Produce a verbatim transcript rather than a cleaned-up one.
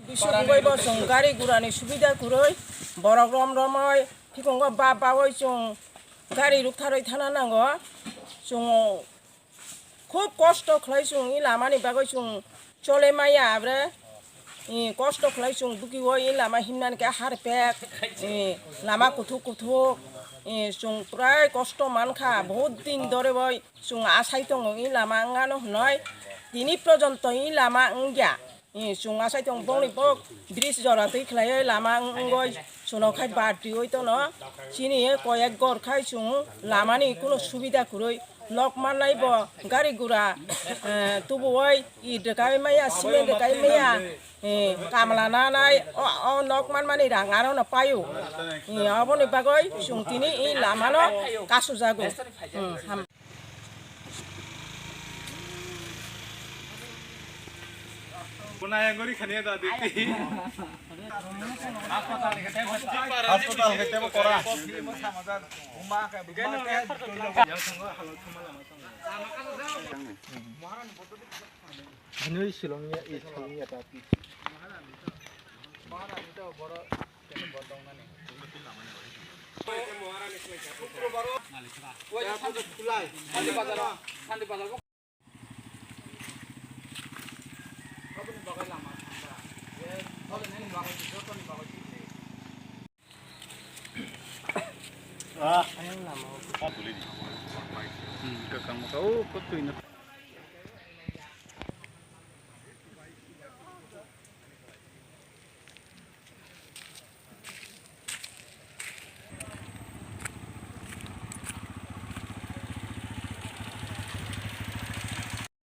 Bising bai bo chwng gari gura ni subida kwrwi, borok rom romoi, thikongo ba bawi chwng gari ruk tharwi thana nango. Chwng khub kosto khlai chwng i lama ni bagwi chwng chole maya abre. I kosto khlai chwng buki o i lama himnani khe harpek, i lama kuthuk kuthuk, i chwng prai kosto mankha, bahut din dore bai chwng asai tongo i lama wngano hwnwi. Tini porjonto i lama wngya. I chwng asai tong bongni bok bridge jora twi khlaiwi lama wng-, wngwi chwng khai bar twiwi tono. Chini koyek gor khai chwng lamani kuno subida kwrwi. Nok mannai bo gari gura, eh, tubuwi i rwkai maya, cement rwkai maya, eh, kamla nanai, o, o nok manmani rang arono paio. Eh, oboni bagwi chwng tini i lamano kasujago. Hmm, ham-, Hospital khe tebo kora. Hinwi silong ya, i silong ya ta pi.